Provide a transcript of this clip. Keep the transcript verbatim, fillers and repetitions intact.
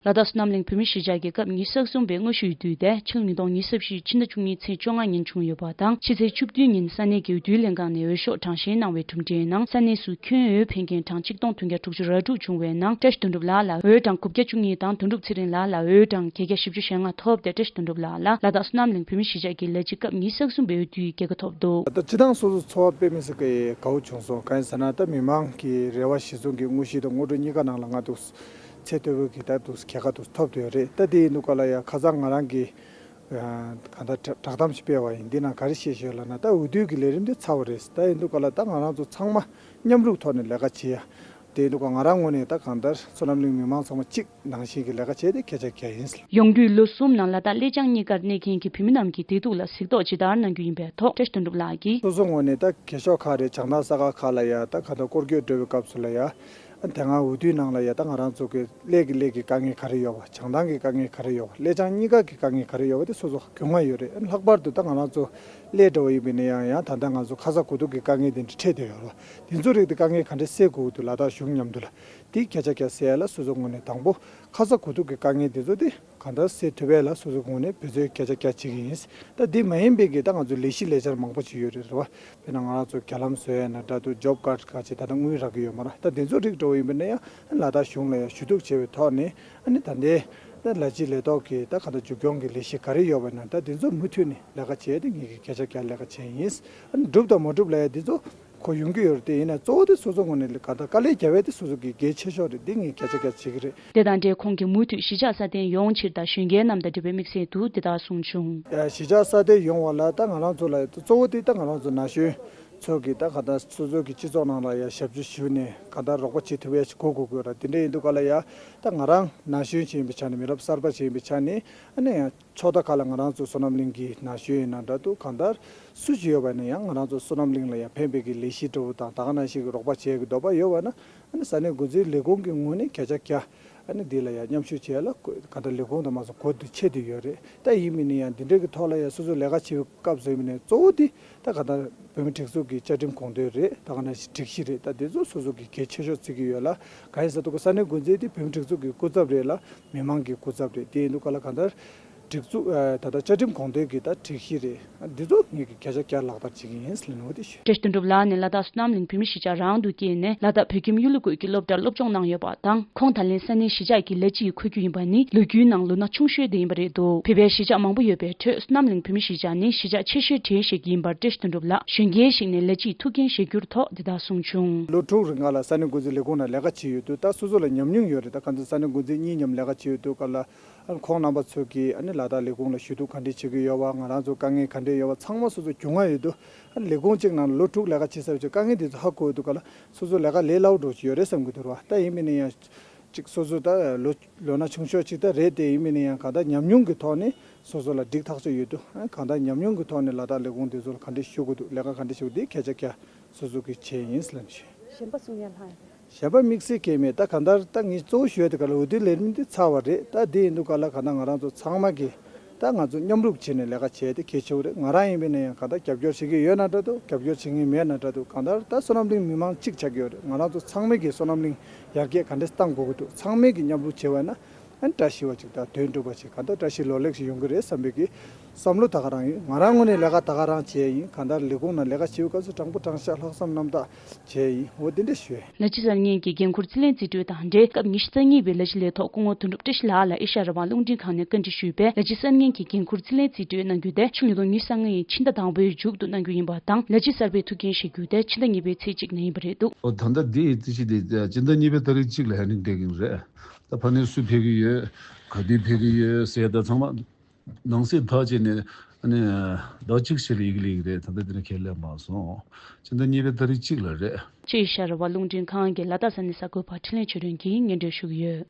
ལ་དྭགས་བསོད་ནམས་གླིང་བོད་མིའི་གཞིས་ཆགས་ཀྱི་སྐབས་ཉི་ཤུ་རྩ་གསུམ་པའི་དངོས་ཞུའི་དུས་དེ་ཕྱི་ལོ་ཉིས་སྟོང་ཉི་ཤུ་རྩ་བཞི་ཕྱི་ཟླ་བཅུ་གཉིས་ཚེས་བཅོ་ལྔ་ཉིན་བྱུང་ཡོད་པ་དང་། ཕྱི་ཚེས་བཅུ་བདུན་ཉིན་ས་གནས་ཀྱི་འོས་བསྡུའི་ལྷན་ཁང་ནས་འོས་ཤོག་གྲངས་བཤེར་གནང་བའི་གྲུབ་འབྲས་ནང་ས་གནས་སུ་ཁྱོན་འོས་འཕེན་མཁན་གྲངས་ཆིག་སྟོང་བདུན་བརྒྱ་དྲུག་ཅུ་རེ་དྲུག་བྱུང་བའི་ནང་བཀྲ་ཤིས་དོན་གྲུབ་ལགས་ལ་འོས་གྲངས་དགུ་བརྒྱ་བཅུ་གཉིས་དང་དོན་གྲུབ་ཚེ་རིང་ལགས་ལ་འོས་གྲངས་བརྒྱད་བརྒྱ་བཞི་བཅུ་ཞེ་ལྔ་ཐོབ་སྟེ། བཀྲ་ཤིས་དོན་གྲུབ་ལགས་ལ་ལ་དྭགས་བསོད་ནམས་གླིང་བོད་མིའི་གཞིས་ཆགས་ཀྱི་ལས་བྱེད་སྐབས་ཉི་ཤུ་རྩ་གསུམ་པའི་འོས་བསྡུའི་རྒྱལ་ཁ་ཐོབ་འདུག་ད་སྤྱི་བཏང་སོ་སོ་ཚོར་བ་དཔེ་མི་སྲིད་ཀྱི་དགའ་བོ་བྱུང་སོང་། གང་ཡིན་ཟེར་ན་ད་མི་མང་གི་རེ་བ་གཞི་བཟུང་གི་དངོས་གཞི་དང་དངོས་གྲུབ་གཉིས་ཀ་ནང་ལ་ང་འདུག་ཚད་མཐོ་པོའི་གི་ད་འདུག་རྒྱལ་ཁ་འདུག་ཐོབ་བསྡད་ཡོད་རེད། ད་དེ་ཡིན་དུས་ག་ལ་ཡ་ཁ་སང་ང་རང་གི་གང་ལྟར་བསྒྲགས་གཏམ་ཞིག་སྤེལ་བ་ཡིན། འདི་ནང་ག་རེ་བཤད་བཞག་ཡོད་ལབ་ན། ད་འོས་བསྡུ་གི་ལས་རིམ་འདི་ཚར་བ་རེད། ད་ཡིན་དུས་ག་ལ་ད་ང་རང་ཚོ་ཚང་མ་མཉམ་རུབ་ཐོག་ནས་ལས་ཀ་བྱེད་ཡ། དེ་ཡིན་དུས་ག་ང་རང་ངོས་ནས་ད་གང་ལྟར་བསོད་ནམས་གླིང་མི་མང་ཚང་མ་གཅིག་ནང་བཞིན་གྱི་ལས་ཀ་བྱས་ཏེ་སྐད་ཆ་རྒྱག་ཡིན། ཡོང་དུས་ལོ་གསུམ་ནང་ལ་དྭགས་གླེ་བྱང་གཉིས་ཀར་གནས་མཁན་གྱི་བོད་མི་རྣམས་ཀྱི་བདེ་སྡུག་ལ་གཟིགས་རྟོག་ཇི་ལྟར་གནང་རྒྱུ་ཡིན་པའི་ཐོག་བཀྲ་ཤིས་དོན་གྲུབ་ལགས་ཀྱིས། སོ་སོ་ངོས་ནས་ད་རྒས་ཤོས་ཁག་རེད། བྱང་ཐང་ས་ཁག་ཁག་ལ་ཡ་ད་གང་ལྟར་སྐོར་སྐྱོད་འགྲོ་བའི་སྐབས་སུ་ལ་ཡ། དེ་སྔ་འོས་བསྡུའི་ནང་ལ་ཡ་ད་ང་རང་ཚོ་གི་ཀླད་ཀྱི་ཀླད་ཀྱི་དཀའ་ངལ་ག་རེ་ཡོད་པ། བྱང་ཐང་གི་དཀའ་ངལ་ག་རེ་ཡོད་པ། གླེ་བྱང་གཉིས་ཀ་གི་དཀའ་ངལ་ག་རེ་ཡོད་པ་དེ་སོ་སོ་གྱོང་ང་ཡོད་རེད། ལྷག་པར་དུ་ད་ང་རང་ཚོ་གླེ་འདྲ་བོ་ཡིན་པ་ཡིན་ན་ཡང་ཡང་ད་ལྟ་ང་ཚོ་ཁ་ཚ་དགོས་གཏུགས་ཀྱི་དཀའ་ངལ་དེ་འདྲ་འཕྲད་བསྡད་ཡོད་རེད་བ། དེ་ཚོ་རིགས་དེ་དཀའ་ངལ་ག་འདྲ་སེལ་དགོས་ཀྱི་འདུག་ལ་དྭགས་གཞུང་མཉམ་དུ་ལ་དེའི་སྐད་ཆ་རྒྱག་སའི་ལ་སོ་སོ་ངོས་ནས་དང་པོ་ཁ་ཚ་དགོས་གཏུགས་ཀྱི་དཀའ་ངལ་དེ་ཚོ་དེ་གང་ལྟར་སེལ་ཐུབ་པའི་ལ་སོ་སོ་ངོས་ནས་འབད་བརྩོན་སྐད་ཆ་རྒྱག་བྱེད་ཀྱི་ཡིན། ད་དེ་མ་ཡིན་པའི་གི་ད་ང་ཚོ་ལས་གཞི་ལས་འཆར་མང་པོ་ཅིག་ཡོད་རེད་རེད་བ། དཔེར་ན་ང་རང་ཚོ་རྒྱ་ལམ་བཟོ་ཡས་ན་འདྲ་འདུག་ཇོབ་ཀར་ཁ་ཅིག་ད་ལྟ་དངུལ་རག་གི་ཡོད་མ་རེད། ད་དེ་ཚོ་རིགས་འདྲ་བོ་ཡིན་པ་ན་ཡང་ལ་དྭགས་གཞུང་ལ་ཡང་ཞུ་གཏུག་བྱས་པའི་ཐོག་ནས་ཨ་ནི་ད་ལྟའི་ད་ལ་སྤྱི་ལས་ཐོག་གི་ད་ག་ད་མཇུག་སྐྱོང་གི་ལས་གཞི་ག་རེ་ཡོད་པ་ན་ད་དེ་ཚོ་མུ་མཐུད་ནས་ལས་ཀ་བྱས་ཏེ་ངེད་ཀྱི་སྐད་ཆ་རྒྱག་ལས་ཀ་བྱས་ཡིན། ཨ་ནི་འགྲུབ་དང་མ་འགྲུབ་ལ་ཡང་དེ་ཚོ་གོ་ཡོང་གི་ཡོད་རེད། དེ་ཡིན་ན་གཙོ་བོ་དེ་སོ་སོ་ངོས་ནས་ག་ད་དཀའ་ལས་རྒྱག་པ་དེ་སོ་སོ་གི་གལ་ཆེ་ཤོས་རེད། འདི་ངས་སྐད་ཆ་རྒྱག་བྱེད་ཀྱི་རེད། དེ་དང་འབྲེལ་ཁོང་གིས་མུ་མཐུད་གཞིས་ཆགས་སྲ་བརྟན་ཡོང་ཕྱིར་དང་གཞོན་སྐྱེས་རྣམས་དང་འབྲེལ་བའི་དམིགས་བསལ་དུ་འདི་ལྟར་གསུངས་བྱུང་། གཞིས་ཆགས་སྲ་བརྟན་ཡོང་བ་ལ་ད་ང་རང་ཚོ་ལ་གཙོ་བོ་དེ་ད་ང་རང་ཚོ་ན་གཞོན་ཚོ་གི་ད་ག་ད་སོ་སོ་གི་སྤྱི་ཚོགས་ནང་ལ་ཡ་ཞབས་ཞུ་ཞུས་ནས་ག་ད་རོགས་པ་བྱེད་ཐུབ་ཡ་ཞིག་དགོས་དགོས་དགོས་ར། དེ་འདྲ་ཡིན་དུས་ག་ལ་ཡ་ད་ང་རང་ན་གཞོན་ཞིག་ཡིན་པའི་ཆ་ནས་མི་རབས་གསར་པ་ཞིག་ཡིན་པའི་ཆ་ནས་ཨ་ནི་ཡང་ཕྱོགས་མཐའ་ཁག་ལ་ང་རང་ཚོ་བསོད་ནམས་གླིང་གི་ན་གཞོན་ཡིན་ན་འདྲ་འདུག་གང་ལྟར་སུ་ཞིག་ཡོད་པ་ཡིན་ན་ཡང་ང་རང་ཚོ་བསོད་ནམས་གླིང་ལ་ཡང་ཕན་པའི་གི་ལས་གཞི་འདྲ་བོ་དང་ད་ག་ནང་བཞིན་གི་རོགས་པ་བྱེད་ཀྱི་འདོད་པ་ཡོད་པ་ན་ཨ་ནི་ས་གནས་འགོ་འཛིན་ལས་ཁུངས་ཀྱི་ངོས་ནས་སྐད་ཆ་རྒྱག་ཨ་ནི་འདི་ལ་ཡང་མཉམ་ཞུགས་བྱས་ལ་གང་ལྟར་ལས་ཁུངས་དང་མ་སོང་གོ་བསྡུར་བྱེད་དུ་ཡོད་རེད། ད་ཡིན་མིན་ནི་ཡང་འདི་འདྲའི་གི་ཐོག་ལ་ཡང་སོ་སོ་ལས་ཀ་བྱེད་པའི་སྐབས་སུ་ཡིན་མིན་ནི་གཙོ་བོ་འདི་ད་གང་ལྟར་བོད་མི་སྒྲིག་འཛུགས་ཀྱི་བཅའ་ཁྲིམས་དགོངས་དོན་རེད། ད་ག་ནང་བཞིན་སྒྲིག་གཞི་རེད། ད་འདི་ཚོ་སོ་སོ་གི་གལ་ཆེ་ཤོས་བརྩི་གི་ཡོད་ལ་གང་ཡིན་ཟེར་དུས་ས་གནས་འགོ་འཛིན་འདི་བོད་མི་སྒྲིག་འཛུགས་ཀྱི་སྐུ་ཚབ་རེད་ལ་མི་མང་གི་སྐུ་ཚབ་རེད། དེ་ཡིན་དུས་ག་ལ་གང་ལྟར་སྒྲིག་འཛུགས་ཨ་ད་ལྟ་བཅའ་ཁྲིམས་དགོངས་དོན་གྱི་ད་སྒྲིག་གཞི་རེད། འདི་ཚོ་ངེད་ཀྱི་སྐད་ཆ་བསྐྱར་ལག་བསྟར་བྱེད་ཀྱི་ཡིན་ཟེར་ལབ་ནོ་དེ་ཞུ། བཀྲ་ཤིས་དོན་གྲུབ་ལགས་ནས་ལ་དྭགས་བསོད་ནམས་གླིང་བོད་མི་གཞིས་ཆགས་རང་དུ་སྐྱེས་ནས་ལ་དྭགས་བོད་ཁྱིམ་གཡུ་ལོ་ཀུའུ་གི་སློབ་གྲྭར་སློབ་སྦྱོང་གནང་ཡོད་པ་དང་། ཁོང་ད་ལན་ས་གནས་གཞིས་ཆགས་ཀྱི་ལ་སྤྱི་ཡི་ཁུལ་རྒྱུད་ཡིན་པ་ནི་ལོ་རྒྱུས་ནང་ལོ་ན་ཆུང་ཤོས་དེ་ཡིན་པ་རེད་འདུག་བོད་པའི་གཞིས་ཆགས་མང་པོ་ཡོད་པའི་ཁྲོད་བསོད་ནམས་གླིང་བོད་མི་གཞིས་ཆགས་ནི་གཞིས་ཆགས་ཆེ་ཤོས་གྲས་ཤིག་ཡིན་པར་བཀྲ་ཤིས་དོན་གྲུབ་ལགས་གཞོན་སྐྱེས་ཤིག་ནས་ལ་སྤྱི་ཡི་ཐུགས་འགན་བཞེས་རྒྱུར་ཐོག་འདི་ལྟར་གསུངས་བྱུང་། ལོ་དྲུག་རིང་ག་ལ་ས་གནས་འགོ་འཛིན་ལས་ཁུངས་ནང་ལས་ཀ་བྱས་ཡོད་དུས་ད་སོ་སོ་ལ་ཉམས་མྱོང་ཡོད་རེད། ད་ག་ཚོད་ས་གནས་འགོ་འཛིན་གཉིས་མཉམ་ལས་ཀ་བྱས་ཡོད་དུས་ག་ལ། ཨ་ཁོང་རྣམ་པ་ཚོ་གིས་ཨ་ནི་ལ་དྭགས་ལས་ཁུངས་ལ་ཞུ་གཏུག་ག་འདྲས་བྱེད་ཀྱི་ཡོད་པ། ང་རང་ཚོ་དཀའ་ངལ་ག་འདྲས་ཡོད་པ་ཚང་མ་སོ་སོ་གྱོང་ང་ཡོད་དུས། ཨ་ནི་ལས་ཁུངས་གཅིག་ནང་ལ་ལོ་དྲུག་ལས་ཀ་བྱེད་ས་ཡོད་ཚོ་དཀའ་ངལ་དེ་ཚོ་ཧ་གོ་ཡོད་དུས་ག་ལ་སོ་སོ་ལས་ཀ་ལས་སླ་བོ་འགྲོ་གི་ཡོད་རེད་བསམ་གྱི་འདུག་ར། ད་ཡིན་མིན་ན་ཡང་གཅིག་སོ་སོ་ད་ལོ་ལོ་ན་ཆུང་ཤོས་གཅིག་ད་རེད་དེ། ཡིན་མིན་ན་ཡང་གང་ལྟར་ཉམས་མྱོང་གི་ཐོག་ནས་སོ་སོ་ལ་འགྲིག་ཐག་ཆོད་ཡོད་དུས། ཨ་གང་ལྟར་ཉམས་མྱོང་གི་ཐོག་ནས་ལ་དྭགས་ལས་ཁུངས་དེ་ཚོ་ལ་ག་འདྲས་ཞུ་དགོས་འདུག་ལས་ཀ་ག་འདྲས་ཞུ་དགོས་འདུག་སྐད་ཆ་རྒྱག་སོ་སོ་གི་བྱས་ཡིན་ལབ་ཞུ། གཞན་པ་གསུང་ཡ་ལྷག་ཡོད་རེད། གཞན་པ་དམིགས་བསལ་གང་མེད། ད་གང་ལྟར་ད་ངས་གཙོ་བོ་ཞུ་ཡ་དེ་ག་ལ་འོས་བསྡུ་ལས་རིམ་འདི་ཚར་བ་རེད། ད་འདི་ཡིན་དུས་ག་ལ་གང་ལྟར་ང་རང་ཚོ་ཚང་མ་གིས་ད་ང་ཚོ་མཉམ་རུབ་བྱས་ནས་ལས་ཀ་བྱས་ཏེ་གལ་ཆེ་བོ་རེད། ང་རང་ཡིན་པས་ན་ཡང་གང་ལྟར་རྒྱབ་སྐྱོར་བྱེད་ཀྱི་ཡོད་ན་འདྲ་འདུག་རྒྱབ་སྐྱོར་བྱེད་མཁན་མེད་ན་འདྲ་འདུག་གང་ལྟར་ད་བསོད་ནམས་གླིང་མི་མང་གཅིག་ཆགས་ཀྱི་ཡོད་རེད། ང་རང་ཚོ་ཚང་མས་ཀྱིས་བསོད་ནམས་གླིང་ཡར་རྒྱས་ག་འདྲས་གཏང་དགོས་ཀྱི་འདུག་ཚང་མས་ཀྱིས་མཉམ་རུབ་བྱས་པ་ན། ཨ་ནི་བཀྲ་ཤིས་པ་ཅིག་དང་དོན་འགྲུབ་པ་ཅིག་གང་ལྟར་བཀྲ་ཤིས་ལོ་ལེགས་ཤིག་ཡོང་གི་རེད་བསམ་པའི་གི་བསམ་བློ་ད་ག་རང་ཡིན། ང་རང་ངོས་ནས་ལས་ཀ་ད་ག་རང་བྱས་ཡིན། གང་ལྟར་ལས་ཁུངས་ནང་ལས་ཀ་བྱེད་པའི་སྐབས་སུ་དྲང་པོ་དྲང་བཞག་ལྷག་བསམ་རྣམ་དག་བྱས་ཡིན། འོ་འདི་འདྲ་ཞུ། ལ་སྤྱི་གསར་རྙིང་གི་འགན་འཁུར་རྩིས་ལེན་རྩིས་སྤྲོད་དང་འབྲེལ་སྐབས་ཉི་ཤུ་རྩ་གཉིས་པའི་ལ་སྤྱི་ལས་ཐོག་སྐུ་ངོ་དོན་གྲུབ་བཀྲ་ཤིས་ལགས་ལ་ཨེ་ཤ་ཡ་རང་དབང་རླུང་འཕྲིན་ཁང་ནས་བཀའ་འདྲི་ཞུས་པས། ལ་སྤྱི་གསར་རྙིང་གི་འགན་འཁུར་རྩིས་ལེན་རྩིས་སྤྲོད་གནང་རྒྱུ་དེ་ཕྱི་ལོ་ཉིས་སྟོང་ཉི་ཤུ་རྩ་ལྔ་ཡི་ཕྱི་ཟླ་དང་པོའི་མཇུག་ཏུ་གནང་རྒྱུ་ཡིན་པ་དང་། ལ་སྤྱི་གསར་པའི་ཐུགས་འགན་བཞེས་རྒྱུ་དེ་ཕྱི་ཟླ་གཉིས་པའི་ཚེས་གཅིག་ནས་ཡིན་པ་རེད་འདུག་ཨོ་ད་ལྟ་འདི་ཡི་རྩིས་གཞི་དེ་ཕྱི་ཟླ་གཉིས་པའི་ཏ་རིག་གཅིག་ལ་ཧེ་རིང་སྤྲད་ཀྱི་རེད། ད་ཕ་ནས་སུ་ཕེབས་ཀྱི་ཡོད། ག་དུས་ཕེབས་ཀྱི་ཡོད་ཟེར་ད་ཚང་མ་ནང་གསེས་ཐག་བཅད་ནས་ཨ་ནི་ཟླ་གཅིག་ཕྱིན་ལ་ཡི་གེ་སླེབས་ཀྱི་རེད། ད་ལྟ་འདི་ནས་ཁས་ལེན་མ་སོང་། ཕྱི་ཟླ་གཉིས་པའི་ཏ་རིག་གཅིག་ལ་རེད། ཨེ་ཤ་ཡ་རང་དབང་རླུང་འཕྲིན་ཁང་གི་ལ་དྭགས་ས་གནས་གསར་འགོད་པ་འཕྲིན་ལས་ཆོས་སྒྲོན་གྱིས་སྙན་སྒྲོན་ཞུ་གི་ཡོད།